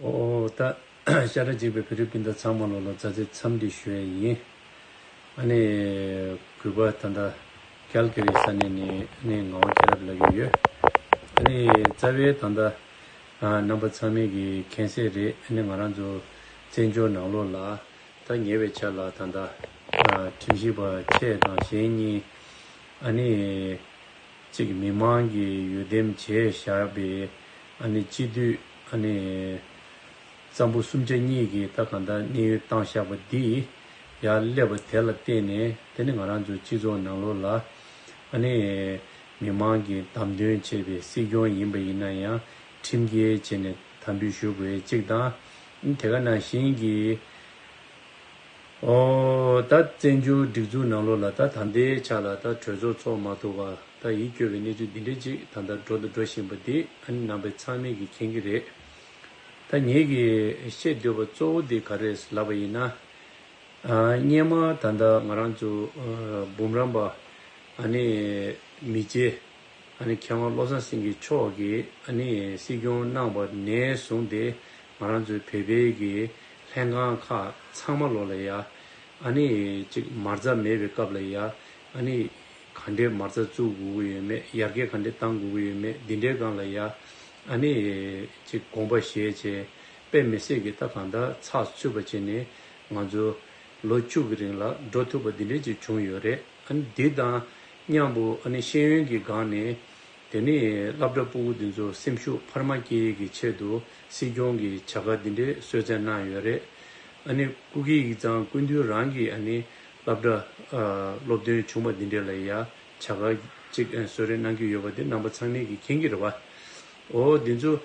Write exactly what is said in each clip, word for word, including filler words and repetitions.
ཨོ་ད་ཤ་ཁྲག་གཅིག་པའི་བོད་རིགས་སྤུན་ཟླ་ཚང་མ་ལོ་ལ་མཛའ་བརྩེ་འཚམས་འདྲི་ཞུ་ཡས་ཡིན། ཨ་ནི་གུས་པ་ད་ལྟ་ཀལ་ཀ་རི་ས་གནས་ནས་ནི་ངག་དབང་མཁྱེན་རབ་ལབ་ཀྱི་ཡོད། ཨ་ནི་རྩ་བའི་ད་ལྟ་ཨ་རྣམ་པ་ཚང་མས་ཀྱི་མཁྱེན་གསལ་རེད། ཨ་ནི་ང་རང་ཚོ་བཙན་བྱོལ་ནང་ལོགས་ལ་ད་ཉེ་བའི་ཆར་ལ་ད་ལྟ་ཨ་ཁྲིམས་ཞིབ་པ་ཁྱེད་དང་གཞན་གཉིས་ཨ་ནི་གཅིག་མི་མང་གིས་འོས་འདེམས་བྱས་བཞག་པའི་ཨ་ནི་སྤྱི་འཐུས་ཨ་ནི་གཙང་པོ་སུམ་ཆ་གཉིས་ཀྱིས་ད་གང་ལྟར་གནས་ཡུལ་བཏང་བཞག་པ་འདི་ཡར་སླེབས་པ་དེ་ལ་བརྟེན་ནས། དེ་ནི་ང་རང་ཚོའི་སྤྱི་ཚོགས་ནང་ལོགས་ལ་ཨ་ནི་མི་མང་གིས་བདམས་ཐོན་བྱས་པའི་སྲིད་སྐྱོང་ཡིན་པ་ཡིན་ན་ཡང་ཁྲིམས་འགལ་བྱས་ནས་དམ་འབུལ་ཞུ་དགོས་གཅིག་དང་། དེ་ག་ནང་བཞིན་གྱི་ཨོ་ད་བཙན་བྱོལ་སྒྲིག་འཛུགས་ནང་ལོགས་ལ་ད་ད་ལྟའི་ཆ་ལ་ད་གྲོས་ཚོགས་ཚོགས་མ་ཐུབ་པ་ད་ཡིད་སྐྱོ་བའི་གནས་ཚུལ་འདི་འདྲ་ཅིག་ད་ལྟ་འགྲོ་དང་འགྲོ་བཞིན་པ་འདི་ཨ་ནི་རྣམ་པ་ཚང་མས་ཀྱིས་མཁྱེན་གྱི་རེད། ད་ངེད་ཀྱིས་བཤད་འདོད་པ་གཙོ་བོ་འདི་ག་རེ་ལབ་པ་ཡིན་ན། ཨ་སྔོན་མ་ད་ལྟ་ང་རང་ཚོ་ཨ་འབུམ་རམས་པ་ཨ་ནི་མི་རྗེ་ཨ་ནི་མཁས་དབང་བློ་བཟང་སེང་གེ་མཆོག་གིས་ཨ་ནི་སྲིད་སྐྱོང་གནང་བ་ནས་བཟུང་སྟེ། ང་རང་ཚོའི་བོད་པའི་གི་ལྷན་ཁང་ཁག་ཚང་མ་ལོགས་ལ་ཡ་ཨ་ནི་ཅིག་མ་རྩ་མེད་པའི་སྐབས་ལ་ཡ་ཨ་ནི་ག་འདྲའི་མ་རྩ་བཙུགས་དགོས་ཀྱི་ཡོད་མེད། ཡར་རྒྱས་ག་འདྲའི་གཏང་དགོས་ཀྱི་ཡོད་མེད། འདི་འདྲའི་སྒང་ལ་ཡ་ཨ་ནི་ཅིག་དགོངས་པ་བཞེས་བྱས། དཔེ་མི་སྲིད་ཀྱི་ད་གང་ལྟར་ཚགས་ཚུད་པ་བྱས་ནས་ང་ཚོ་ལོ་བཅུ་གི་རིང་ལ་འགྲོ་ཐུབ་པ་འདི་འདྲ་ཅིག་བྱུང་ཡོད་རེད། ཨ་ནི་འདི་དང་མཉམ་པོ་ཨ་ནི་ཤེས་ཡོན་གྱི་སྒང་ནས་དེ་ནི་སློབ་གྲྭ་ཕྲུ་གུ་འདི་ཚོ་སེམས་ཤུགས་འཕར་མ་སྐྱེད་ཡས་ཀྱི་ཆེད་དུ་སྲིད་སྐྱོང་གི་བྱ་དགའ་འདི་འདྲའི་གསོལ་སྩལ་གནང་ཡོད་རེད། ཨ་ནི་སྐུ་སྒེར་ཡིག་ཚང་སྐུ་མདུན་རང་གིས་ཨ་ནི་སློབ་གྲྭ་ཨ་སློབ་ཐོན་བྱུང་བ་འདི་འདྲ་ལ་ཡ་བྱ་དགའ་གཅིག་ཨ་གསོལ་རས་གནང་གི་ཡོད་པ་འདི་རྣམ་པ་ཚང་མས་ཀྱིས་མཁྱེན་གྱི་རེད་བ། འོ་འདི་ཚོ་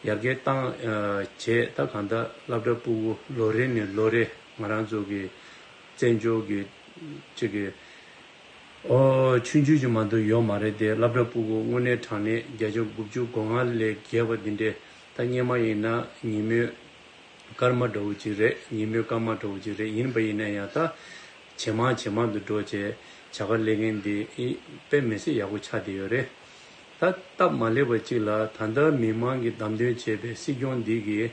ཡར་རྒྱས་བཏང་ཨ་བྱས། ད་གང་ལྟར་སློབ་གྲྭ་ཕྲུ་གུ་ལོ་རེ་ནས་ལོ་རེ་ང་རང་ཚོ་གི་བཙན་བྱོལ་གྱི་གཅིག་གི་ཨོ་ཆུང་ཆུང་ཅིག་མ་གཏོགས་ཡོད་མ་རེད་དེ། སློབ་གྲྭ་ཕྲུ་གུ་དངོས་གནས་དྲང་གནས་བརྒྱ་ཆ་དགུ་བཅུ་གོ་ལྔ་ལས་བརྒལ་བ་འདི་འདྲས། ད་སྔོན་མ་ཡིན་ན་ཉིན་མོའི་སྐར་མ་འདྲ་བོ་ཅིག་རེད། ཉིན་མོའི་སྐར་མ་འདྲ་བོ་ཅིག་རེད། ཡིན་པ་ཡིན་ན་ཡང་ད་ཇེ་མང་ཇེ་མང་དུ་འགྲོ་བྱས་བྱ་དགའ་ལེན་མཁན་འདི་ཨི་དཔེ་མི་སྲིད་ཡག་པོ་ཆགས་བསྡད་ཡོད་རེད། ད་སྟབས་མ་ལེགས་པ་ཅིག་ལ་ད་ལྟ་མི་མང་གིས་བདམས་ཐོན་བྱས་པའི་སྲིད་སྐྱོང་འདི་གིས་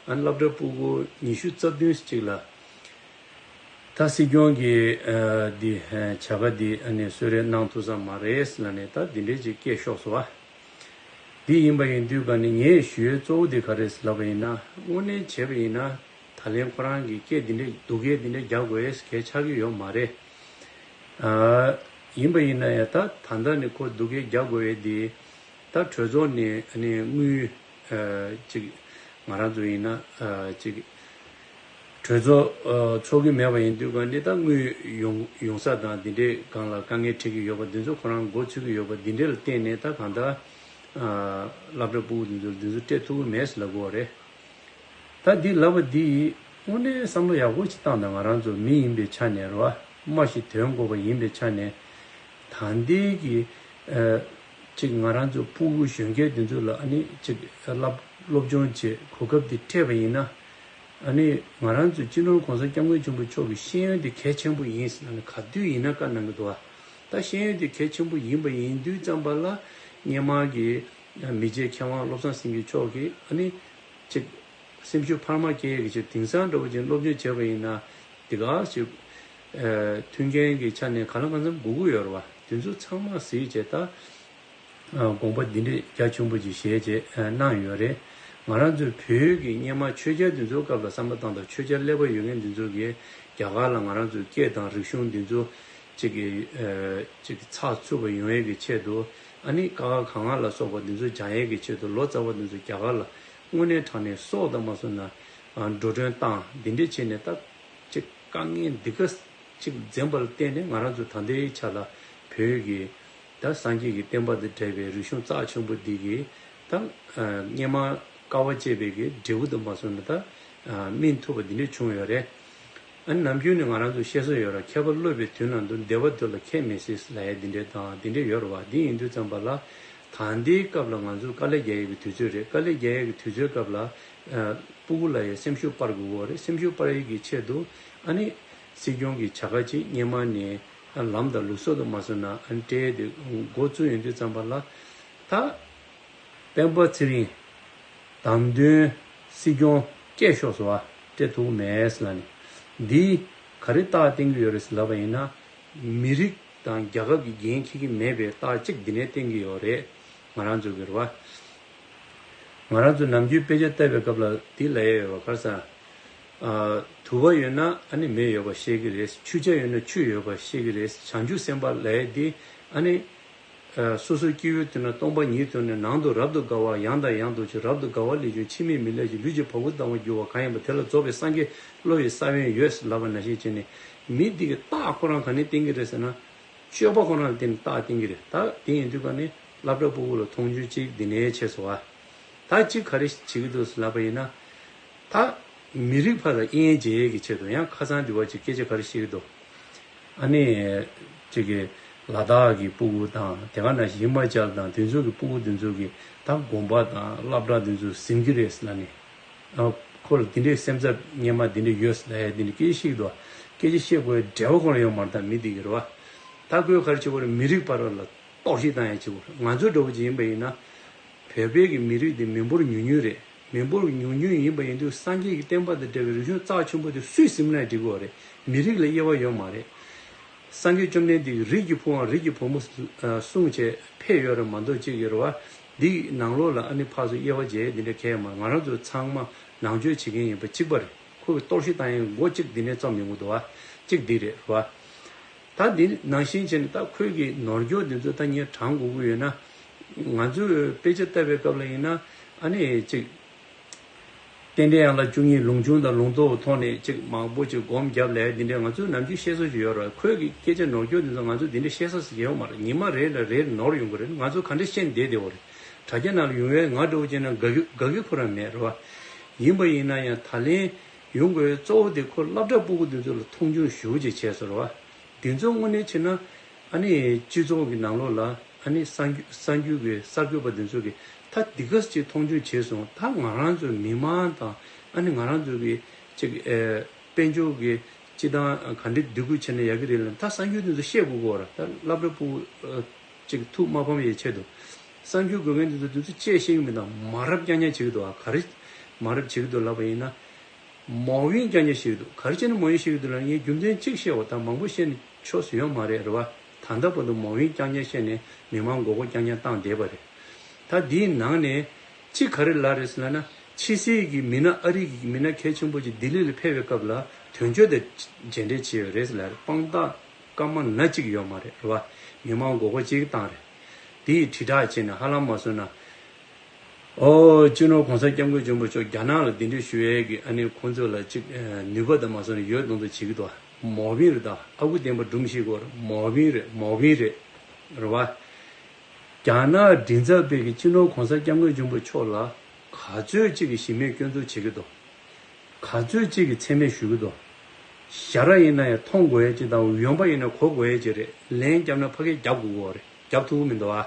ཨ་སློབ་གྲྭ་ཕྲུ་གུ་ཉི་ཤུ་རྩ་བདུན་ཅིག་ལ་ད་སྲིད་སྐྱོང་གི་ཨ་འདི་ཨ་བྱ་དགའ་འདི་ཨ་ནི་གསོལ་རས་གནང་ཐུབ་ས་མ་རེད་ལབ་ནས་ད་འདི་འདྲས་ཅིག་སྐད་ཤོར་སོང་བ། འདི་ཡིན་པ་ཡིན་དུས་ག་ནི་ངས་ཞུ་ཡས་གཙོ་བོ་འདི་ག་རེད་ལབ་པ་ཡིན་ན། དངོས་གནས་བྱས་པ་ཡིན་ན་ད་ལན་ཁོ་རང་གི་སྐད་འདི་འདྲས་སྡུག་སྐད་འདི་འདྲས་རྒྱག་དགོས་ཡས་གལ་ཆགས་ཀྱི་ཡོད་མ་རེད། ཨ་ཡིན་པ་ཡིན་ན་ཡང་ད་ད་ལྟ་ནི་ཁོ་སྡུག་སྐད་རྒྱག་དགོས་ཡས་འདི་ད་གྲོས་ཚོགས་ནས་ཨ་ནི་དངུལ་ཨ་ཅིག་ང་རང་ཚོ་ཡིན་ན་ཨ་ཅིག་གྲོས་ཚོགས་ཨ་ཚོགས་ཀྱི་མེད་པ་ཡིན་དུས་ག་ནི་ད་དངུལ་ཡོང་ཡོང་ས་དང་འདི་འདྲའི་སྒང་ལ་དཀའ་ངལ་འཕྲད་ཀྱི་ཡོད་པ་འདི་ཚོ་ཁོ་རང་མགོ་ཚོད་ཀྱི་ཡོད་པ་འདི་འདྲ་ལ་བརྟེན་ནས་ད་གང་ལྟར་ཨ་སློབ་གྲྭ་ཕྲུ་གུ་འདི་ཚོ་འདི་ཚོ་སྤྲད་ཐུབ་ཀྱི་མེད་ཟེར་ལབ་དགོས་རེད། ད་འདི་ལབ་པ་འདི་ཡིས་དངོས་གནས་བསམ་བློ་ཡག་པོ་ཅིག་བཏང་དང་། ང་རང་ཚོ་མི་ཡིན་པའི་ཆ་ནས་རེད་བ། སྨྲ་ཤེས་དོན་གོ་བ་ཡིན་པའི་ཆ་ནས་ད་ལྟའི་གི་ཨ་ཅིག་ང་རང་ཚོ་ཕྲུ་གུ་གཞོན་སྐྱེས་འདི་ཚོ་ལ་ཨ་ནི་ཅིག་བསླབ་སློབ་སྦྱོང་བྱེད་གོ་སྐབས་འདི་སྤྲད་པ་ཡིན་ན། ཨ་ནི་ང་རང་ཚོ་སྤྱི་ནོར་གོང་ས་སྐྱབས་མགོན་ཆེན་པོ་མཆོག་གི་ཤེས་ཡོན་འདི་གལ་ཆེན་པོ་ཡིན་ཟེར་ན་ནི་ག་དུས་ཡིན་ན་བཀའ་གནང་གི་འདུག་བ། ད་ཤེས་ཡོན་འདི་གལ་ཆེན་པོ་ཡིན་པ་ཡིན་དུས་ཙམ་པ་ལ་སྔོན་མ་གི་མི་རྗེ་མཁས་དབང་བློ་བཟང་སེང་གེ་མཆོག་གིས་ཨ་ནི་ཅིག་སེམས་ཤུགས་འཕར་མ་སྐྱེ་ཡས་ཀྱི་ཆེད་དེང་སང་འདྲ་བོ་ཅིག་སློབ་སྦྱོང་བྱས་པ་ཡིན་ན་འདི་ག་ཅིག་ཨ་མཐུན་རྐྱེན་གྱི་ཆ་ནས་གང་ལ་གང་འཚམ་དགོས་ཀྱི་ཡོད་རེད་བ། དེ་ཚོ་ཚང་མ་གཟིགས་བྱས་ད་ཨ་དགོངས་པ་འདི་འདྲས་རྒྱ་ཆེན་པོ་ཅིག་བཞེས་བྱས་ཨ་གནང་ཡོད་རེད། ང་རང་ཚོའི་བོད་ཀྱི་སྔོན་མ་ཆོས་རྒྱལ་འདི་ཚོའི་སྐབས་ལ་བསམ་བློ་བཏང་དང་། ཆོས་རྒྱལ་ཀླད་པ་ཡོད་མཁན་འདི་ཚོ་གིས་རྒྱ་གར་ལ་ང་རང་ཚོའི་སྐད་དང་རིག་གཞུང་འདི་ཚོ་ཅིག་གི་ཨ་ཅིག་ཚགས་ཚུད་པ་ཡོང་ཡས་ཀྱི་ཆེད་དུ་ཨ་ནི་ཀ་ཁ་ག་ང་ལ་སོགས་པ་འདི་ཚོ་སྦྱང་ཡས་ཀྱི་ཆེད་དུ་ལོ་ཙཱ་བ་འདི་ཚོ་རྒྱ་གར་ལ་དངོས་གནས་དྲང་གནས་སྲོག་དང་མ་སོང་ན་ཨ་འགྲོ་གྲོན་བཏང་འདི་འདྲས་བྱས་ནས་ད་ཅིག་དཀའ་ངལ་འདི་ག་ཅིག་འཛེམ་པ་ལ་བརྟེན་ནས་ང་རང་ཚོ་ད་ལྟའི་ཆ་ལ་བོད་ཀྱི་ད་སངས་རྒྱས་ཀྱི་བསྟན་པ་དང་འབྲེལ་བའི་རིག་གཞུང་རྩ་ཆེན་པོ་འདི་གི་ད་ཨ་སྔོན་མ་དཀའ་བ་སྤྱད་པའི་གི་འབྲས་བུ་དང་མ་སོང་ན་ད་ཨ་སྨིན་ཐུབ་པ་འདི་འདྲ་བྱུང་ཡོད་རེད། ཨ་ནི་ནམ་རྒྱུན་ནས་ང་རང་ཚོ་བཤད་སྲོལ་ཡོད་ར། མཁས་པ་སློབ་པའི་དུས་ན་འདུག། འདས་པ་དུས་ལ་ཁྱད་མི་སྲིད་ལབ་ཡ་འདི་འདྲ་དང་འདི་འདྲ་ཡོད་རེད་བ། འདི་ཡིན་དུས་ཙམ་པ་ལ་ད་ལྟའི་སྐབས་ལ་ང་ཚོ་དཀའ་ལས་རྒྱག་ཡས་ཀྱི་དུས་ཚོད་རེད། དཀའ་ལས་རྒྱག་ཡས་ཀྱི་དུས་ཚོད་སྐབས་ལ་ཨ་སྤུ་གུ་ལ་ཡང་སེམས་ཤུགས་སྤར་དགོས་ཀྱི་ཡོད་རེད། སེམས་ཤུགས་སྤར་ཡས་ཀྱི་ཆེད་དུ་ཨ་ནི་སྲིད་སྐྱོང་གི་བྱ་དགའ་ཅིག་སྔོན་མ་ནས་ཨ་ལམ་དང་ལུགས་སྲོལ་དུ་མ་སོང་ན་ཨ་ནི་སྤྲད་དེ་འགོ་བཙུགས་ཡོང་དུས་ཙམ་པ་ལ་ད་སྤེན་པ་ཚེ་རིང་བདམས་ཐོན་ སྲིད་སྐྱོང་སྐྱེས་ཤོག་ཟེར་བ་སྤྲད་ཐུབ་མེད་ཟེར་ལབ་ནས། འདི་ག་རེ་རྟགས་བསྟན་གྱི་ཡོད་རེད་ཟེར་ལབ་པ་ཡིན་ན། མི་རིགས་དང་རྒྱལ་ཁབ་ཀྱི་འགན་འཁྱེར་གྱི་མེད་པའི་རྟགས་གཅིག་འདི་ནས་བསྟན་གྱི་ཡོད་རེད། ང་རང་ཚོ་གི་རེད་བ། ང་རང་ཚོ་ནམ་རྒྱུན་དཔེ་ཆ་ལྟ་བའི་སྐབས་ལ་འདི་ལབ་ཡས་ཡོད་བ། ག་རེ་ཟེར། ཨ། དུ་བ་ཡོད་ན་ཨ་ནི་མེ་ཡོད་པ་ཤེས་ཀྱི་རེད། ཆུ་ཆ་ཡོད་ན་ཆུ་ཡོད་པ་ཤེས་ཀྱི་རེད། བྱང་ཆུབ་སེམས་དཔའ་ལབ་ཡས་འདི་ཨ་ནི། ཨ། སོ་སོའི་སྐྱེ་བོའི་དོན་ན་སྟོང་པ་ཉིད་དོན་ནས་ནང་དུ་རབ་ཏུ་དགའ་བ། ཡང་དང་ཡང་དུ་ཕྱིར་རབ་ཏུ་དགའ་བ་ལས་བྱུང་། ཕྱི་མའི་མི་ལས་ཀྱི་ལུས་ཀྱི་བ་སྤུ་ལྡང་བར་འགྱུར་བ་གང་ཡིན་པ་དེ་ལ་རྫོགས་པའི་སངས་རྒྱས་བློ་ཡི་ས་བོན་ཡོད་ལབ་པ་ནང་བཞིན་བྱས་ནས། མི་འདི་གི་རྟགས་ཁོ་རང་ག་ནས་བསྟན་གྱི་རེད་ཟེར་ན། སྤྱོད་པ་ཁོ་རང་ལ་བརྟེན་ནས་རྟགས་བསྟན་གྱི་རེད། ད་དེ་ཡིན་དུས་ཀ་ནས་སློབ་གྲྭ་ཕྲུ་གུ་ལ་མཐོང་ཆུང་གཅིག་འདི་ནས་བྱས་སོང་བ། ད་གཅིག་ག་རེ་བྱེད་ཀྱི་འདུག་ལབ་པ་ཡིན་ན། ད་མི་རིགས་ཕར་ལ་དབྱེ་འབྱེད་ཀྱི་ཆེད་དུ་ཡང་ཁ་སང་འདི་བ་ཅིག་སྐད་ཆ་ག་རེ་བཤད་ཀྱི་འདུག་ཨ་ནི། གཅིག་གི་ལ་དྭགས་ཀྱི་ཕྲུ་གུ་དང་དེ་ག་ནང་བཞིན་ཧི་མ་ཅལ་དང་དེ་ཚོ་གི་ཕྲུ་གུ་དེ་ཚོ་གི་ད་དགོན་པ་དང་སློབ་གྲྭ་དེ་ཚོ་ཟིན་གྱི་རེད་ལབ་ནས། ཨ། ཁོ་ལ་དེ་འདྲའི་སེམས་འཚབ་སྔོན་མ་དེ་འདྲ་ཡོད་ཟེར་ཡ་དེ་འདྲ་སྐད་ཆ་བཤད་ཀྱི་འདུག་སྐད་ཆ་བཤད་དགོས་འབྲེལ་བ་ཁོ་རང་ཡོད་མ་རེད། ད་མི་དེ་གི་རེད་བ། ད་ཁོས་ག་རེ་བྱེད་དགོས་རེད། མི་རིགས་བར་ལ་གཏོར་བཤིག་བཏང་ཡ་བྱེད་དགོས་རེད། ང་ཚོ་འདྲ་བོ་ཅིག་ཡིན་པ་ཡིན་ན། བོད་པའི་གི་མི་རིགས་དེ་མི་འབོར་ཉུང་ཉུང་རེད། མི་འབོར་ཉུང་ཉུང་ཡིན་པ་ཡིན་དུས་སངས་རྒྱས་ཀྱི་བསྟན་པ་དང་འབྲེལ་བའི་རིག་གཞུང་རྩ་ཆེན་པོ་དེ་སུས་ཟིན་ན་འགྲིག་གི་རེད། མི་རིགས་ལ་དབྱེ་བ་ཡོད་མ་རེད། སངས་རྒྱས་བཅོམ་ལྡན་འདས་ཀྱིས་རིགས་ཀྱི་ཕུང་བ་རིགས་ཀྱི་བུ་མོ་གསུངས་བྱས་ཕེབས་ཡོད་རེད་མ་གཏོགས་ཅིག་ཡོད་རེད་བ། འདི་ནང་ལོགས་ལ་ཨ་ནི་ཕར་ཚུར་དབྱེ་བ་འབྱེད་འདི་འདྲ་གལ་མ་རེད། ང་རང་ཚོ་ཚང་མ་ནང་ཆོས་བྱེད་མཁན་ཡིན་པ་གཅིག་པ་རེད། ཁོ་གི་གཏོར་བཤིག་བཏང་ཡས་མགོ་གཅིག་འདི་ནས་རྩོམ་ཡོང་གི་འདུག་བ། གཅིག་འདི་རེད་བ། ད་འདི་ནང་བཞིན་བྱས་ནས་ད་ཁོས་ཀྱི་ནོར་འཁྱོག་འདི་ཚོ་ད་ངས་དྲང་དགོས་ཀྱི་ཡོད་ན། ང་ཚོས་དཔེ་ཆ་ལྟ་བའི་སྐབས་ལ་ཡིན་ན་ཨ་ནི་གཅིག་རྟེན་འབྲེལ་ཡན་ལག་བཅུ་གཉིས་ལུང་ཆུང་དང་ལུང་རྟོགས་ཐོག་ནས་ཅིག་མང་པོ་ཅིག་སྒོམ་རྒྱབ་ལས་འདི་འདྲའི་ང་ཚོའི་ནམ་རྒྱུན་བཤད་སྲོལ་ཞིག་ཡོད་རེད། ཁོས་ཀྱི་སྐད་ཆ་ནོར་འཁྱོག་འདི་ཚོ་ང་ཚོ་འདི་འདྲའི་བཤད་ས་ཞིག་ཡོད་མ་རེད། ཉི་མ་རེ་ལ་རེ་ནོར་ཡོང་གི་རེད། ང་ཚོ་ག་འདྲ་བཤད་བསྡད་བསྡད་པ་རེད། དྲ་རྒྱ་ནང་ལ་ཡོང་བའི་ང་འདྲ་བོ་བྱས་ན་དགའ་གི་དགའ་གི་ཁོ་རང་མེད་རེད་བ། ཡིན་པ་ཡིན་ན་ཡང་ད་ལན་ཡོང་དགོས་གཙོ་བོ་དེ་ཁོ་སློབ་གྲྭ་ཕྲུ་གུ་འདི་ཚོ་ལ་མཐོང་ཆུང་ཞེ་པོ་ཅིག་བྱས་སོང་རེད་བ། འདི་ཚོ་དངོས་གནས་བྱས་ན་ཨ་ནི་སྤྱི་ཚོགས་ཀྱི་ནང་ལོགས་ལ་ཨ་ནི་གསར་འགྱུར་གསར་འགྱུར་གྱི་གསར་འགོད་པ་འདི་ཚོ་གིས་ད་འདི་ག་ཅིག་མཐོང་ཆུང་བྱས་སོང་། ད་ང་རང་ཚོའི་མི་མང་དང་ཨ་ནི་ང་རང་ཚོ་གི་ཅིག་ཨེ་དཔལ་འབྱོར་གྱི་སྤྱི་བཏང་ག་འདྲ་སྡུག་གུ་བྱས་ན་ཡག་གི་རེད་ལབ། ད་གསར་འགྱུར་འདི་ཚོ་བཤད་དགོས་ཀྱི་ཡོད་རེད། ད་སློབ་གྲྭ་ཕྲུ་གུ་ཅིག་ཐུགས་མ་ཕམ་པའི་ཆེད་དུ་གསར་འགྱུར་འགོད་མཁན་འདི་ཚོ་འདི་ཚོ་བཤད་ཤེས་ཀྱི་མི་འདུག་མ་རབས་རྐྱང་རྐྱང་བྱེད་ཀྱི་འདུག་ག་རེ་མ་རབས་བྱེད་ཀྱི་འདུག་ལབ་པ་ཡིན་ན། མ་འོས་རྐྱང་རྐྱང་བཤད་ཀྱི་འདུག་ག་རེ་བྱས་ནས་མ་འོས་བཤད་ཀྱི་འདུག་ལབ་ན། ངས་རྒྱུ་མཚན་གཅིག་བཤད་པ་དང་མང་པོ་བཤད་ནས་ཆོག་ས་ཡོད་མ་རེད་རེད་བ། ད་ལྟ་བར་དུ་མ་འོས་རྐྱང་རྐྱང་བཤད་ནས་མི་མང་མགོ་སྐོར་རྐྱང་རྐྱང་བཏང་བསྡད་པ་རེད། ད་འདིའི་ནང་ནས་གཅིག་ག་རེ་ལབ་རེད་ཟེར་ལབ་ན། ཕྱི་སྲིད་ཀྱི་མི་སྣ་ཨ་རི་གི་མི་སྣ་གལ་ཆེན་པོ་ཅིག་ལྡི་ལི་ལ་ཕེབས་པའི་སྐབས་ལ་དོན་གཅོད་དང་མཇལ་འཕྲད་བྱས་ཡོད་རེད་ཟེར་ལབ་རེད། དཔང་རྟགས་སྐར་མ་ན་གཅིག་ཡོད་མ་རེད་རེད་བ། མི་མང་མགོ་སྐོར་གཅིག་བཏང་རེད། དེ་ཡི་དྲིལ་བསྒྲགས་བྱས་ནས་ཧ་ལམ་མ་སོང་ན། ཨོ། སྤྱི་ནོར་གོང་ས་སྐྱབས་མགོན་ཆེན་པོ་མཆོག་རྒྱ་ནག་ལ་གདན་འདྲེན་ཞུ་ཡས་ཀྱི་ཨ་ནི་ཁོང་ཚོ་ལ་ཅིག་ནུས་པ་དང་མ་སོང་ནས་ཡོད་མདོག་མདོག་བྱེད་ཀྱི་འདུག་མོ་བིན་རེད། ད་ཨ་ཁུ་བསྟན་པ་སྒྲུང་ཞིག་གོ་རེད། མོ་བིན་རེད། མོ་བིན་རེད། རེད་བ། རྒྱ་ནག་མགྲིན་ཚབ་པས་ཀྱི་སྤྱི་ནོར་གོང་ས་སྐྱབས་མགོན་ཆེན་པོ་མཆོག་ལ་ག་ཚོད་ཅིག་གི་གཞི་མེད་སྐྱོན་འཛུགས་བྱེད་ཀྱི་འདུག་ག་ཚོད་ཅིག་གི་མཚན་སྨད་ཞུ་གི་འདུག་ཞར་ར་ཡིན་ན་ཡང་མཐོང་དགོས་ཡས་ཅིག་དང་། འོན་པ་ཡིན་ན་གོ་དགོས་ཡས་ཅིག་རེད། ལན་བརྒྱབ་ན་ཕ་གིར་རྒྱབ་དགོས་ཀྱི་ཡོད་རེད། རྒྱབ་ཐུབ་ཀྱི་མི་འདུག་ཨ།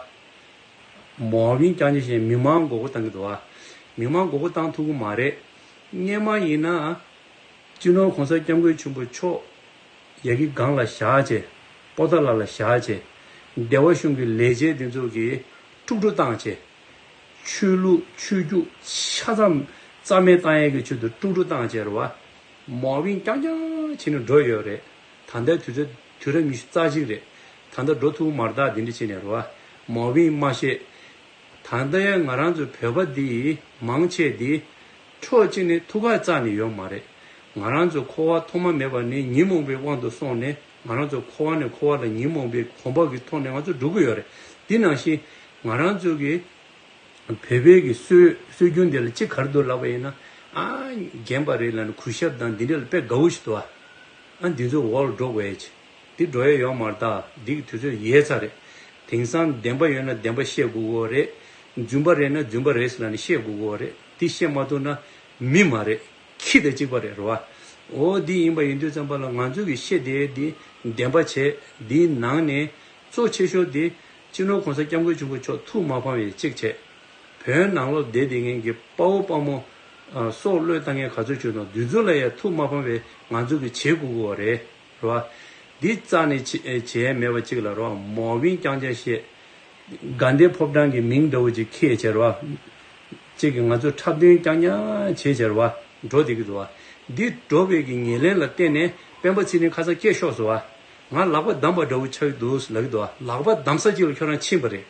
མ་འོས་པའི་རྐྱང་རྐྱང་བྱས་མི་མང་མགོ་སྐོར་བཏང་གི་འདུག་ཨ། མི་མང་མགོ་སྐོར་བཏང་ཐུབ་ཀྱི་མ་རེད། སྔོན་མ་ཡིན་ན་སྤྱི་ནོར་གོང་ས་སྐྱབས་མགོན་ཆེན་པོ་མཆོག་ཡ་གི་སྒང་ལ་བཞག་བྱས། པོ་ཏཱ་ལ་ལ་བཞག་བྱས། སྡེ་བ་གཞུང་གི་ལས་བྱེད་འདི་ཚོ་གིས་དཀྲུག་དཀྲུག་བཏང་བྱས། ཆོས་ལུགས་ཆོས་བརྒྱུད་ཆ་ཚང་རྩ་མེད་བཏང་ཡས་ཀྱི་ཆེད་དུ་དཀྲུག་དཀྲུག་བཏང་བྱས་རེད་བ། མ་འོས་པའི་རྐྱང་རྐྱང་བྱས་ནས་འགྲོ་ཡོད་རེད། ད་ལྟའི་དུས་ཚོད་དུས་རབས་ཉི་ཤུ་རྩ་གཅིག་རེད། ད་ལྟ་འགྲོ་ཐུབ་མ་རེད། ད་འདི་འདྲ་བྱས་ནས་རེད་བ། མ་འོས་པའི་སྨྲ་ཤེས། ད་ལྟའི་ང་རང་ཚོ་བོད་པ་འདི་མང་ཆེ་འདི་ཕྱོགས་གཅིག་ནས་ཐུགས་ཁ་རྩ་ནས་ཡོད་མ་རེད། ང་རང་ཚོ་འཁོར་བ་ཐོག་མ་མེད་པ་ནས་ཉོན་མོངས་པའི་དབང་དུ་སོང་ནས་ང་རང་ཚོ་འཁོར་བ་ནས་འཁོར་བ་ལ་ཉོན་མོངས་པའི་གོམས་པ་གི་ཐོག་ནས་ང་ཚོ་འགྲོ་གི་ཡོད་རེད། འདི་ནང་བཞིན་ང་རང་ཚོ་གི་བོད་པའི་གི་སྲོལ་སྲོལ་རྒྱུན་འདི་ལ་ཅི་ག་རེ་འདུག་ལབ་པ་ཡིན་ན། ཨ། རྒན་པ་རེད་ལབ་ནས་གུས་ཞབས་དང་འདི་འདྲ་ལ་དཔེ་དགའ་བོ་ཞིག་འདུག་ཨ། ཨ། འདི་ཚོ་འོག་ལ་འགྲོ་དགོས་ཡས་ཆེ། འདི་འགྲོ་ཡས་ཡོད་མ་རེད། ད་འདི་གི་དུས་ཚོད་ཡལ་ཚར་རེད། དེང་སང་བདེན་པ་ཡོད་ན་བདེན་པ་བཤད་དགོས་ཀྱི་ཡོད་རེད། རྫུན་པ་རེད་ན་རྫུན་པ་རེད་ཟེར་ལབ་ནས་བཤད་དགོས་ཀྱི་ཡོད་རེད། འདི་བཤད་མ་ཐུབ་ན་མི་མ་རེད། ཁྱི་དང་གཅིག་པ་རེད། རེད་བ། འོ་འདི་ཡིན་པ་ཡིན་དུས་ཙམ་པ་ལ་ང་ཚོ་གི་བཤད་བསྡད་ཡས་འདི་བདེན་པ་བྱས། འདིའི་ནང་ནས་གཙོ་ཆེ་ཤོས་འདི་སྤྱི་ནོར་གོང་ས་སྐྱབས་མགོན་ཆེན་པོ་མཆོག་ཐུགས་མ་ཕམ་པའི་གཅིག་བྱས། བོད་ནང་ལོགས་བསྡད་བསྡད་མཁན་གྱི་དཔའ་བོ་དཔའ་མོ། ཨ། སྲོག་བློས་བཏང་མཁན་ག་ཚོད་བྱུང་དང་འདི་ཚོ་ལ་ཡང་ཐུགས་མ་ཕམ་པའི་ང་ཚོ་གི་བྱེད་དགོས་ཀྱི་ཡོད་རེད། རེད་བ། འདི་རྩ་ནས་བྱེད་བྱེད་ཡས་མེད་པ་གཅིག་ལ་རེད་བ། མ་འོས་པའི་རྐྱང་རྐྱང་བཤད། དགའ་ལྡན་ཕོ་བྲང་གི་མིང་འདྲ་བོ་ཅིག་ཁྱེར་བྱས་རེད་བ། ཅིག་གིས་ང་ཚོ་འཁྲབ་སྟོན་རྐྱང་རྐྱང་བྱས་བྱས་རེད་བ། འགྲོ་བསྡད་ཀྱི་འདུག་བ། འདི་འགྲོ་བའི་གི་ཉེར་ལེན་ལ་བརྟེན་ནས་སྤེན་པ་ཚེ་རིང་ཁ་སང་སྐད་ཤོར་སོང་བ། ང་ལག་པ་བསྡམས་པ་འདྲ་བོ་ཆགས་ཀྱི་འདུག་ལབ་ཀྱི་འདུག་བ། ལག་པ་བསྡམས་ས་ཅིག་ལ་ཁྱོད་རང་ཕྱིན་པ་རེད།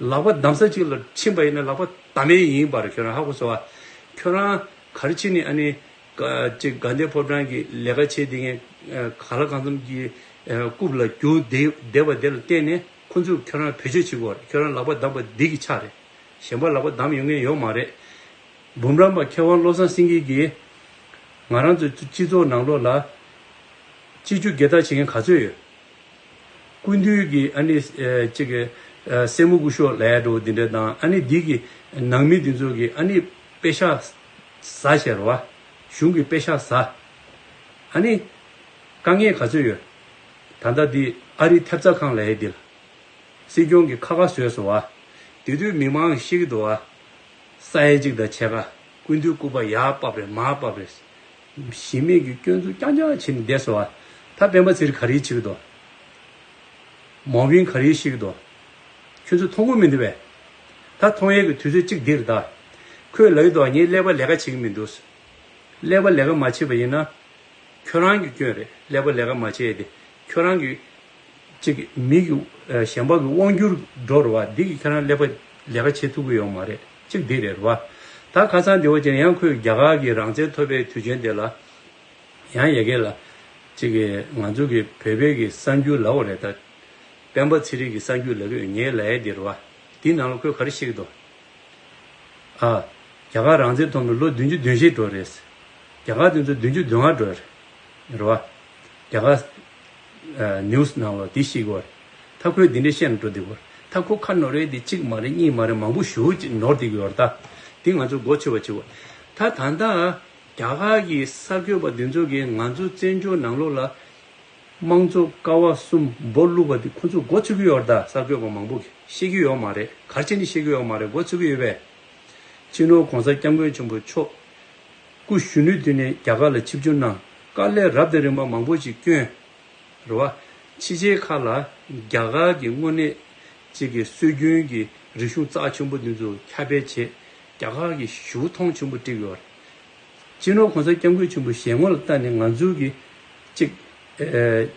ལག་པ་བསྡམས་ས་ཅིག་ལ་ཕྱིན་པ་ཡིན་ན་ལག་པ་བསྡམས་ཡས་ཡིན་པ་རེད། ཁྱོད་རང་ཧ་གོ་སོང་བ། ཁྱོད་རང་ག་རེ་བྱས་ནས་ཨ་ནི། ཀ་ཅིག་དགའ་ལྡན་ཕོ་བྲང་གི་ལས་ཀ་བྱེད་བསྡད་མཁན་ག་ལ་གང་འཚམ་གྱི་རྐུབ་ལ་རྒྱུག་བསྡད་བསྡད་པ་དེ་ལ་བརྟེན་ནས་ཁོ་ཚོས་ཁྱོད་རང་བེད་སྤྱོད་བྱེད་ཀྱི་ཡོད་རེད། ཁྱོད་རང་ལག་པ་བསྡམས་པ་འདི་གི་ཆ་རེད། གཞན་པ་ལག་པ་བསྡམས་ཡོང་མཁན་ཡོད་མ་རེད། འབུམ་རམས་པ་མཁས་དབང་བློ་བཟང་སེང་གེ་གིས་ང་རང་ཚོའི་སྤྱི་ཚོགས་ནང་ལོགས་ལ་སྤྱི་རྒྱུ་སྒེར་བདག་བྱེད་མཁན་ག་ཚོད་ཡོད། སྐུ་མདུན་གྱི་ཨ་ནི་ཨེ་གཅིག་གི་ཨེ་སྲས་མོ་སྐུ་ཞབས་ལབ་ཡ་འདྲ་བོ་འདི་འདྲ་དང་ཨ་ནི་འདི་གི་ནང་མི་འདི་ཚོ་གི་ཨ་ནི་པེ་ཤག་ཟ་བྱས་རེད་བ། གཞུང་གི་པེ་ཤག་ཟ། ཨ་ནི་དཀའ་ངལ་ག་ཚོད་ཡོད། ད་ལྟ་འདི་ཨ་རིའི་ཐེབས་རྩ་ཁང་ལབ་ཡ་འདི་ལ་སྲིད་སྐྱོང་གི་ཁ་ཁ་བཟོས་སོང་བ། དེ་དུས་མི་མང་གིས་ཤེས་ཀྱི་འདུག་བ། ས་ཡ་གཅིག་དང་ཕྱེད་ཀ། སྐུ་མདུན་སྐུ་པར་ཡར་ཕབ་རེད་མར་ཕབ་རེད། གཞི་མེད་ཀྱི་སྐྱོན་འཛུགས་རྐྱང་རྐྱང་བྱས་ནས་བསྡད་སོང་བ། ད་སྤེན་པ་ཚེ་རིང་ག་རེ་བྱེད་ཀྱི་འདུག་མའོ་ཝིན་ག་རེ་བཤད་ཀྱི་འདུག་ཁྱོད་ཚོས་མཐོང་གི་མི་འདུག་པས། ད་མཐོང་ཡས་ཀྱི་དུས་ཚོད་གཅིག་འདིར་ད། ཁོས་ལབ་ཀྱི་འདུག་ངས་ཀླད་པ་ལས་ཀ་བྱེད་ཀྱི་མི་འདུག་ཀླད་པ་ལས་ཀ་མ་བྱེད་པ་ཡིན་ན། ཁྱོད་རང་གི་སྐྱོན་རེད། ཀླད་པ་ལས་ཀ་མ་བྱས་ཏེ། ཁྱོད་རང་གི་གཅིག་མི་གི་ཨ་གཞན་པ་གི་དབང་སྒྱུར་འགྲོ་རེད་བ། འདི་གི་ཁྱོད་རང་ཀླད་པ་ལས་ཀ་བྱེད་ཐུབ་ཀྱི་ཡོད་མ་རེད། གཅིག་འདི་རེད་བ། ད་ཁ་སང་འདི་བ་ཅན་ཡང་ཁོས་རྒྱ་གར་གི་རང་བཙན་ཐོབ་པའི་དུས་ཆེན་དེ་ལ། ཡང་ཡ་གི་ལ། གཅིག་གི་ང་ཚོ་གི་བོད་པའི་གི་གསར་འགྱུར་ལབ་དགོས་རེད་ད། སྤེན་པ་ཚེ་རིང་གི་གསར་འགྱུར་ལབ་ཀྱི་ཡོད། ངའི་ལབ་ཡ་འདི་རེད་བ། འདི་ནང་ལ་ཁོས་ག་རེ་བཤད་ཀྱི་འདུག་ཨ། རྒྱ་གར་རང་བཙན་ཐོབ་ནས་ལོ་བདུན་ཅུ་དོན་བཞི་འགྲོ་རེད། རྒྱ་གར་དེ་ཚོ་བདུན་ཅུ་དོན་ལྔ་འགྲོ་རེད། རེད་བ། རྒྱ་གར་ཨ་ནིའུ་སི་ནང་ལ་འདི་བཤད་ཀྱི་ཡོད་རེད། ད་ཁོས་འདི་འདྲ་བཤད་ནས་འགྲོ་བསྡད་ཀྱི་ཡོད་རེད། ད་ཁོ་ཁ་ནོར་རེད་དེ་གཅིག་མ་རེད་གཉིས་མ་རེད་མང་པོ་ཞེ་པོ་ཅིག་ནོར་བསྡད་ཀྱི་ཡོད་རེད་ད། འདི་ང་ཚོ་མགོ་ཚོས་པ་བྱེད་དགོས། ད་ད་ལྟ་རྒྱ་གར་གྱི་གསར་འགོད་པ་འདི་ཚོ་གིས་ང་ཚོ་བཙན་བྱོལ་ནང་ལོགས་ལ། དམངས་གཙོ་ཀ་བ་གསུམ་སྦོ་བླུགས་པ་དེ་ཁོ་ཚོས་མགོ་ཚོས་ཀྱི་ཡོད་རེད་ད། གསར་འགོད་པ་མང་པོ་གིས་ཤེས་ཀྱི་ཡོད་མ་རེད། ག་རེ་བྱས་ནས་ཤེས་ཀྱི་ཡོད་མ་རེད། མགོ་ཚོས་ཀྱི་ཡོད་པས། སྤྱི་ནོར་༸གོང་ས་༸སྐྱབས་མགོན་ཆེན་པོ་མཆོག་སྐུ་གཞོན་ནུའི་དུས་ནས་རྒྱ་གར་ལ་ཆིབས་བསྒྱུར་གནང་། དཀའ་ལས་རབ་དང་རིམ་པ་མང་པོ་ཞིག་བསྐྱོན། རེད་བ། ཕྱི་རྒྱལ་ཁག་ལ་རྒྱ་གར་གྱི་དངོས་གནས་གཅིག་གི་སྲོལ་རྒྱུན་གྱི་རིག་གཞུང་རྩ་ཆེན་པོ་འདི་ཚོ་ཁྱབ་སྤེལ་བྱས། རྒྱ་གར་གྱི་ཞེ་པོ་མཐོང་ཆེན་པོ་བསྒྲིགས་ཡོད་རེད། སྤྱི་ནོར་༸གོང་ས་༸སྐྱབས་མགོན་ཆེན་པོའི་ཞལ་ངོ་ལ་ལྟ་ནས་ང་ཚོའི་གི་གཅིག་ཨེ་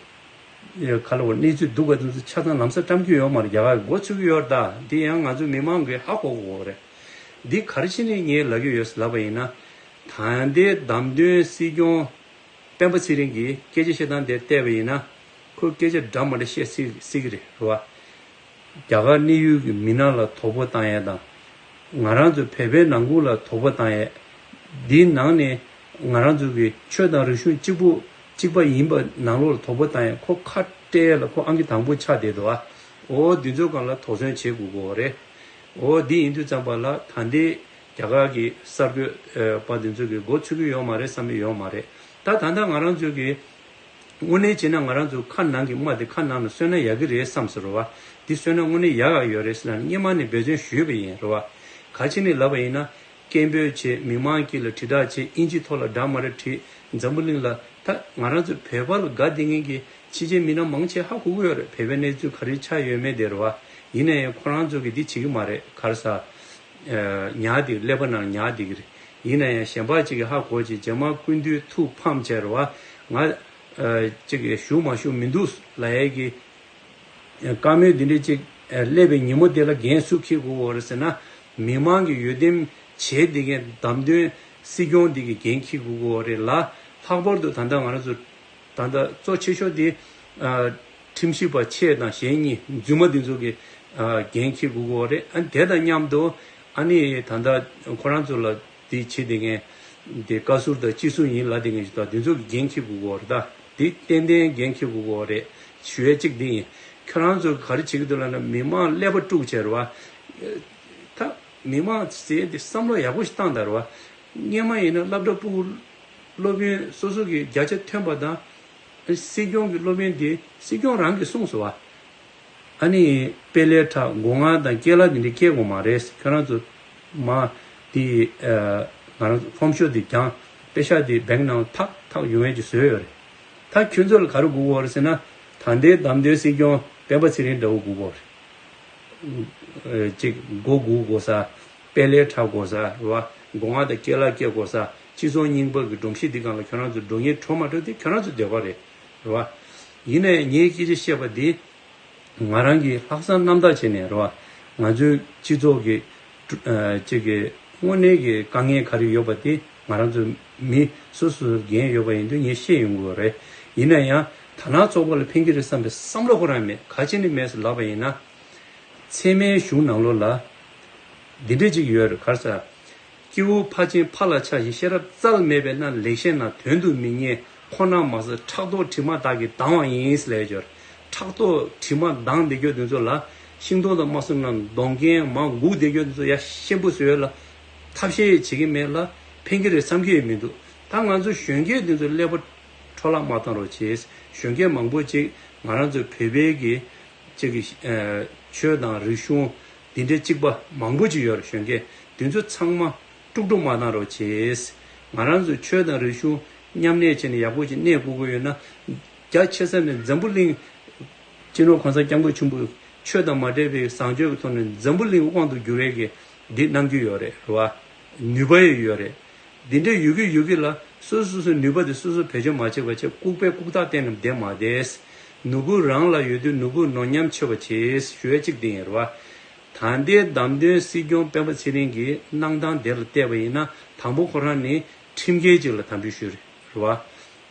ཨེ་ག་ལ་བ་གནས་ཚུལ་སྡུག་པ་དེ་ཚོ་ཆ་ཚང་ལམ་སང་བཀྲམ་གྱི་ཡོད་མ་རེད། རྒྱ་གར་གྱིས་མགོ་ཚོས་ཀྱི་ཡོད་རེད་ད། འདི་ཡང་ང་ཚོ་མི་མང་གིས་ཧ་གོ་དགོས་རེད། འདི་ག་རེ་བྱས་ནས་ངས་ལབ་ཀྱི་ཡོད་ལབ་པ་ཡིན་ན། ད་ལྟའི་བདམས་ཐོན་སྲིད་སྐྱོང་སྤེན་པ་ཚེ་རིང་གིས་སྐད་ཆ་བཤད་སྟངས་དེ་བལྟས་པ་ཡིན་ན། ཁོས་སྐད་ཆ་འདྲ་མི་འདྲ་བཤད་སྲིད་སྲིད་ཀྱི་རེད། རེད་བ། རྒྱ་གར་གནས་ཡུལ་གྱི་མི་སྣ་ལ་དོ་ཕོག་བཏང་ཡས་དང་། ང་རང་ཚོ་བོད་པའི་ནང་ཁུལ་ལ་དོ་ཕོག་བཏང་ཡས། འདིའི་ནང་ནས་ང་རང་ཚོ་གི་ཆོས་དང་རིག་གཞུང་གཅིག་པུ་གཅིག་པ་ཡིན་པ་ནང་ལོགས་ལ་དོ་ཕོག་བཏང་ཡས། ཁོ་ཁ་བྲལ་ལ་ཁོ་ཨང་ཀི་དང་པོ་ཆགས་བསྡད་འདུག་ཨ། འོ་འདི་ཚོའི་སྒང་ལ་དོགས་ཟོན་བྱེད་དགོས་ཀྱི་ཡོད་རེད། འོ་འདི་ཡིན་དུས་ཙམ་པ་ལ་ད་ལྟའི་རྒྱ་གར་གྱི་གསར་འགོད་པ་འདི་ཚོ་གི་མགོ་ཚོས་ཀྱི་ཡོད་མ་རེད་བསམ་གྱི་ཡོད་མ་རེད། ད་ད་ལྟ་ང་རང་ཚོ་གི་དངོས་གནས་བྱས་ན་ང་རང་ཚོ་ཁ་ནང་གི་རྨ་དེ་ཁ་ནང་ལ་གསོས་ན་ཡག་གི་རེད་བསམ་སོང་རེད་བ། འདི་གསོས་ན་དངོས་གནས་ཡག་ཡག་ཡོད་རེད་ཟེར་ན་སྔོན་མ་ནས་འབད་བརྩོན་ཞུས་པ་ཡིན་རེད་བ། ག་ཅི་ནས་ལབ་པ་ཡིན་ན། སྐད་འབོད་བྱེད། མི་མང་དཀྱིལ་ལ་དྲིལ་བསྒྲགས་བྱེད། དབྱིན་ཇི་ཐོག་ལ་འདྲ་མ་འདྲ་བྲིས། འཛམ་བུ་གླིང་ལ་ད་ང་རང་ཚོ་བོད་པ་ལ་དགའ་བསྡད་མཁན་གྱི་ཕྱི་རྒྱལ་མི་སྣ་མང་ཆེ་ཧ་གོ་གི་ཡོད་རེད། བོད་པའི་གནས་ཚུལ་ག་རེ་ཆགས་ཡོད་མེད་དེ་རེད་བ། ཡིན་ན་ཡང་ཁོ་རང་ཚོ་གིས་འདི་བྱེད་ཀྱི་མ་རེད། ག་རེ་ཟ། ཉར་བསྡད་ཀླད་པ་ནང་ཉར་བསྡད་ཀྱི་རེད། ཡིན་ན་ཡང་གཞན་པ་ཅིག་གིས་ཧ་གོ་བྱས་རྗེས་མ་སྐུ་མདུན་ཐུགས་ཕམ་བྱས་རེད་བ། ང་ཅིག་གིས་ཞུ་མ་ཞུ་མི་འདུག་ལབ་ཡས་ཀྱི་བཀའ་མོལ་འདི་འདྲ་ཅིག་སླེབས་པའི་ཉིན་མོ་དེ་ལ་འགན་སུ་འཁྱེར་དགོས་ཀྱི་ཡོད་རེད་ཟེར་ན། མི་མང་གིས་འོས་འདེམས་བྱས་བསྡད་མཁན་བདམས་ཐོན་སྲིད་སྐྱོང་འདི་གིས་འགན་འཁྱེར་དགོས་ཀྱི་ཡོད་རེད་ལ། ལྷག་པར་དུ་ད་ལྟ་ང་རང་ཚོ་ད་ལྟ་གཙོ་ཆེ་ཤོས་དེ་ཨ་ཁྲིམས་ཞིབ་པ་ཆེ་དང་གཞན་གཉིས་རྫུན་མ་འདི་ཚོ་གིས་ཨ་འགན་འཁྱེར་དགོས་ཀྱི་ཡོད་རེད། ཨ་དེ་དང་མཉམ་དུ་ཨ་ནི་ད་ལྟ་ཁོ་རང་ཚོ་ལ་དེ་བྱེད་བསྡད་མཁན་དེ་བཀའ་ཟུར་དང་སྤྱི་ཟུར་ཡིན་ལབ་བསྡད་མཁན་ཞིག་དང་དེ་ཚོ་གིས་འགན་འཁྱེར་དགོས་ཀྱི་ཡོད་རེད། ད་དེ་ཏན་ཏན་འགན་འཁྱེར་དགོས་ཀྱི་ཡོད་རེད་ཞུ་ཡས་གཅིག་དེ་ཡིན། ཁྱོད་རང་ཚོ་ག་རེ་བྱེད་ཀྱི་འདུག་ལབ་ན་མི་མང་ཀླད་པ་དཀྲུགས་བྱས་རེད་བ། ད་མི་མང་ཟེར་དེ་བསམ་བློ་ཡག་པོ་ཞིག་བཏང་དང་རེད་བ། སྔོན་མ་ཡིན་ན་སློབ་གྲྭ་ཕྲུ་གུ་སློབ་ཡོན་སོ་སོ་གི་བརྒྱ་ཆ་ཐོན་པ་དང་། སྲིད་སྐྱོང་གི་སློབ་ཡོན་དེ་སྲིད་སྐྱོང་རང་གིས་གསུངས་སོང་བ། ཨ་ནི་དཔེ་ལས་ཁྲ་སྒོ་ང་དང་སྐེ་ལ་དེ་འདྲ་སྐྱེ་དགོས་མ་རེད། ཁྱོད་རང་ཚོ་མ་དེ་ཨ་ང་རང་ཚོ་ཕོམ་ཤོ་དེ་བརྒྱངས། པེ་ཤག་དེ་བེང་ནང་ཐག་ཐག་ཡོང་ཡས་ཀྱི་བཟོས་ཡོད་རེད། ད་ཁྱོད་ཚོ་ལ་ག་རེ་དགོས་ཀྱི་ཡོད་རེད་ཟེར་ན། ད་ལྟའི་བདམས་ཐོན་སྲིད་སྐྱོང་སྤེན་པ་ཚེ་རིང་འདྲ་བོ་དགོས་ཀྱི་ཡོད་རེད། ཨ་ཅིག་མགོ་སྒུར་དགོས་ས། དཔལ་ལས་གྲགས་དགོས་ས་རེད་བ། སྒོ་ང་དང་སྐེ་ལ་སྐྱེ་དགོས་ས། སྤྱི་ཚོགས་རྙིང་པ་གི་སྒྲོམ་གཞི་འདི་སྒང་ལ་ཁྱོད་རང་ཚོ་འགྲོ་ཉེན་འགྲོ་མ་འགྲོ་དེ་ཁྱོད་རང་ཚོ་འདོད་པ་རེད། རེད་བ། ཡིན་ནའི་ངའི་སྐད་ཆ་བཤད་པ་འདི། ང་རང་གིས་ལྷག་བསམ་རྣམ་དག་བྱས་ནས་རེད་བ། ང་ཚོའི་སྤྱི་ཚོགས་ཀྱི་ཀྲུ་ཨ་ཅིག་གི་དངོས་གནས་ཀྱི་དཀའ་ངལ་ག་རེ་ཡོད་པ་དེ་ང་རང་ཚོ་མི་སོ་སོ་འགན་ཡོད་པ་ཡིན་དུས་ངས་ཤེས་ཡོང་གི་ཡོད་རེད། ཡིན་ན་ཡང་ད་ནང་ཚོགས་པ་ལ་ཕན་གྱི་རེད་བསམ་པའི་བསམ་བློ་ཁོ་རང་མེད། ག་ཅི་ནས་མེད་ཟེར་ལབ་པ་ཡིན་ན། ཚད་མའི་གཞུང་ནང་ལོགས་ལ་འདི་འདྲ་ཅིག་ཡོད་རེད། ག་རེ་ཟེར། སྐྱེ་བོ་ཕར་ཕྱིན་ཕར་ལ་ཆགས་ཤིང་ཤེས་རབ་རྩལ་མེད་པས་ན། ལེགས་བཤད་རྣམས་དོན་དུ་མི་གཉེར་ཁོ་ན་མ་ཟད། ཕྲག་དོག་དྲི་མ་དག་གིས་སྡང་བ་ཡིན་ལས་སྦྱོར། ཕྲག་དོག་དྲི་མ་སྡང་བསྡད་རྒྱུ་དེ་ཚོ་ལ་ཤིང་སྡོང་དང་མ་སོང་ན་གདོང་རྒན་མ་སྒུག་བསྡད་རྒྱུ་དེ་ཚོ་ཡ་ཤེན་པོ་བཟོས་ལ་ཐབས་ཤེས་བྱེད་ཀྱི་མེད་ལ་ཕན་གྱི་རེད་བསམ་གྱི་ཡོད་མི་འདུག་ད་ང་ཚོ་གཞོན་སྐྱེས་དེ་ཚོ་ཀླད་པ་འཕྲོ་བརླག་མ་བཏང་རོགས་བྱེད། གཞོན་སྐྱེས་མང་པོ་ཅིག་ང་རང་ཚོ་བོད་པའི་གི་ཅིག་གི་ཆོས་དང་རིག་གཞུང་འདི་འདྲའི་གཅིག་པ་མང་པོ་ཅིག་ཡོད་རེད། གཞོན་སྐྱེས་དེ་ཚོ་ཚང་མ། དཀྲུག་དཀྲུག་མ་གནང་རོགས་བྱེད། ང་རང་ཚོའི་ཆོས་དང་རིག་གཞུང་མཉམ་གནས་བྱས་ནས་ཡག་པོ་ཅིག་གནས་དགོས་ཀྱི་ཡོད་ན། རྒྱ་ཆེ་ས་ནས་འཛམ་བུ་གླིང་། སྤྱི་ནོར་གོང་ས་སྐྱབས་མགོན་ཆེན་པོས་ཆོས་དང་མ་འདྲེས་པའི་བཟང་སྤྱོད་ཀྱི་ཐོག་ནས་འཛམ་བུ་གླིང་དབང་དུ་བསྒྱུར་ཡས་ཀྱི་འདི་གནང་རྒྱུ་ཡོད་རེད། རེད་བ། ནུས་པ་ཡང་ཡོད་རེད། འདི་འདྲ་ཡོད་ཀྱི་ཡོད་ཀྱི་ལ་སོ་སོ་སོའི་ནུས་པ་དེ་སོ་སོ་བེད་སྤྱོད་མ་བྱས་པ་བྱས་ལྐུགས་པས་ལྐུགས་རྟགས་བསྟན་ནས་བསྡད་མ་བསྡད། ནོར་བུ་རང་ལ་ཡོད་དུས་ནོར་བུ་ནོར་ཉམས་ཆོད་པ་བྱེད་ཞུ་ཡས་གཅིག་དེ་ཡིན། རེད་བ། ད་ལྟའི་བདམས་ཐོན་སྲིད་སྐྱོང་སྤེན་པ་ཚེ་རིང་གིས་གནང་སྟངས་དེ་ལ་བལྟས་པ་ཡིན་ན། དང་པོ་ཁོ་རང་ནི་ཁྲིམས་འགལ་ཅིག་ལ་དམ་འབུལ་ཞུས་རེད། རེད་བ།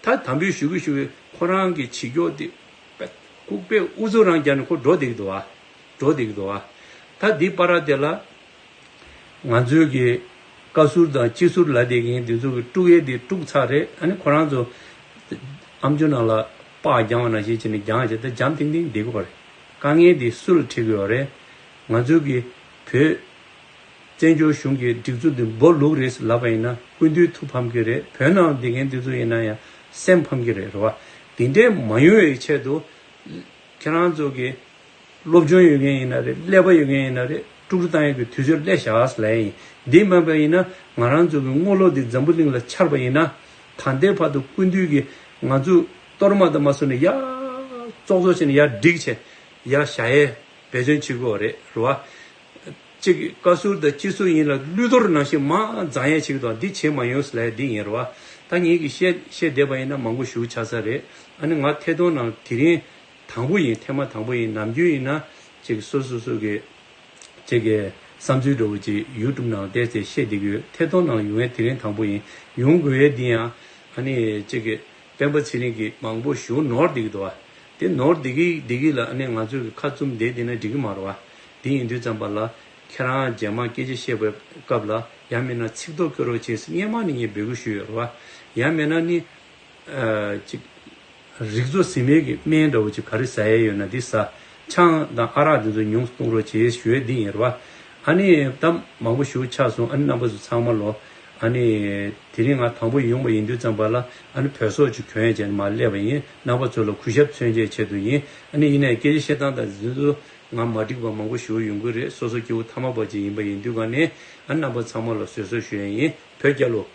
ད་དམ་འབུལ་ཞུ་གི་ཞུ་གི་ཁོ་རང་གི་བྱེད་ཕྱོགས་དེ་ལྐུགས་པས་ཨུ་ཚུགས་རང་རྒྱག་ནས་ཁོ་འགྲོ་བསྡད་ཀྱི་འདུག་བ། འགྲོ་བསྡད་ཀྱི་འདུག་བ། ད་འདི་བར་དེ་ལ་ང་ཚོའི་གི་བཀའ་ཟུར་དང་སྤྱི་ཟུར་ལབ་བསྡད་མཁན་དེ་ཚོ་གི་དཀྲུག་ཡས་དེ་དཀྲུག་ཚར་རེད། ཨ་ནི་ཁོ་རང་ཚོ་ཨམ་ཅོག་ནང་ལ་པགས་རྒྱང་བ་ནང་བཞིན་བྱས་ནས་རྒྱང་བྱས་ད་འཇམ་ཐིང་ཐིང་བསྡད་ཀྱི་ཡོད་རེད། དཀའ་ངལ་དེ་སུ་ལ་འཕྲད་ཀྱི་ཡོད་རེད། ང་ཚོའི་གི་བོད་བཙན་བྱོལ་གཞུང་གི་སྒྲིག་འཛུགས་འདི་འབོ་ལུག་རེད་ལབ་པ་ཡིན་ན་སྐུ་མདུན་ཐུགས་ཕམ་གྱི་རེད། བོད་ནང་ལ་བསྡད་མཁན་འདི་ཚོ་ཡིན་ན་ཡང་སེམས་ཕམ་གྱི་རེད། རེད་བ། དེ་འདྲས་མ་ཡོང་བའི་ཆེད་དུ་ཁྱེད་རང་ཚོ་གི་སློབ་སྦྱོང་ཡོད་མཁན་ཡིན་ན་རེད། ཀླད་པ་ཡོད་མཁན་ཡིན་ན་རེད། དཀྲུག་དཀྲུག་བཏང་ཡག་གི་དུས་ཚོད་སླེབས་བཞག་ཟེར་ལབ་ཡིན། འདི་མིན་པ་ཡིན་ན་ང་རང་ཚོ་གི་དངོས་སློབ་འདི་འཛམ་བུ་གླིང་ལ་འཆར་བ་ཡིན་ན། ད་ལྟའི་བར་དུ་སྐུ་མདུན་གྱིས་ང་ཚོ་གཏོར་མ་དང་མ་སོང་ནས་ཡར་བཙོག་བཙོག་བྱས་ནས་ཡར་བསྒྲིགས་བྱས་ཡར་བཞག་ཡས་འབད་བརྩོན་བྱེད་དགོས་རེད། རེད་བ། གཅིག་གི་བཀའ་ཟུར་དང་སྤྱི་ཟུར་ཡིན་ལ་གླུད་གཏོར་ནང་བཞིན་མར་འཛིང་ཡས་བྱེད་ཀྱི་འདུག་འདི་བྱེད་མ་ཡོང་ཟེར་ལབ་ཡས་འདི་ཡིན། རེད་བ། ད་ངེད་ཀྱིས་བཤད་བཤད་བསྡད་པ་ཡིན་ན་མང་པོ་ཞེ་པོ་ཆགས་ས་རེད། ཨ་ནི་ང་ཐད་གཏོང་ནང་དེ་རིང་དང་པོ་ཡིན། ཐེངས་མ་དང་པོ་ཡིན། ནམ་རྒྱུན་ཡིན་ན་ཅིག་སོ་སོ་སོ་གི་ཅིག་གི་བསམ་ཚུལ་འདྲ་བོ་ཅིག་ཡུ་ཊུབ་ནང་བལྟས་ཚེ་བཤད་བསྡད་ཀྱི་ཡོད། ཐད་གཏོང་ནང་ཡོང་ཡས་དེ་རིང་དང་པོ་ཡིན། ཡོང་དགོས་ཡས་འདི་ཡང་ཨ་ནི་ཅིག་གི་སྤེན་པ་ཚེ་རིང་གིས་མང་པོ་ཞེ་པོ་ནོར་བསྡད་ཀྱི་འདུག་བ། དེ་ནོར་བསྡད་ཀྱི་བསྡད་ཀྱི་ལ་ཨ་ནི་ང་ཚོས་ཁ་བཙུམ་བསྡད་བསྡད་ན་འགྲིག་གི་མ་རེད་བ། དེ་ཡིན་དུས་ཙམ་པ་ལ་ཁྱེད་རང་རྗེས་མ་སྐད་ཆ་བཤད་པའི་སྐབས་ལ་ཡང་མིན་ན་ཚིག་ཐོ་བཀོད་རོགས་བྱེད་ཟེར་སྔན་མ་ནས་ངས་འབོད་སྐུལ་ཞུས་ཡོད་རེད་བ། ཡང་མིན་ན་ནི། ཨ་ཅིག་རིགས་གཙོ་ཟིན་མེད་ཀྱི་སྨན་འདྲ་བོ་ཅིག་ག་རེ་ཟ་ཡས་ཡོད་ན་འདི་ཟ། ཆང་དང་ཨ་རག་འདི་ཚོ་ཉུང་སུ་གཏོང་རོགས་བྱེད་ཞུ་ཡས་འདི་ཡིན་རེད་བ། ཨ་ནི་ད་མང་པོ་ཞེ་པོ་ཆགས་སོང་། ཨ་ནི་རྣམ་པ་ཚོ་ཚང་མ་ལོ། ཨ་ནི་དེ་རིང་ང་དང་པོ་ཡོང་བ་ཡིན་དུས་ཙམ་པ་ལ་ཨ་ནི་བོད་སོག་ཅིག་གྱོན་བྱས་ནས་མར་སླེབས་པ་ཡིན། རྣམ་པ་ཚོ་ལ་གུས་ཞབས་མཚོན་ཆེད་ཆེད་དུ་ཡིན། ཨ་ནི་ཡིན་ནའི་སྐད་ཆ་བཤད་སྟངས་དང་འདི་ཚོ་ང་མ་འགྲིག་པ་མང་པོ་ཞེ་པོ་ཡོང་གི་རེད། སོ་སོ་སྐྱེ་བོ་ཐ་མལ་པ་ཅིག་ཡིན་པ་ཡིན་དུས་ག་ནས་ཨ་ནི་རྣམ་པ་ཚང་མ་ལ་བཟོད་གསོལ་ཞུ་ཡས་ཡིན། བོད་རྒྱལ་ལོ།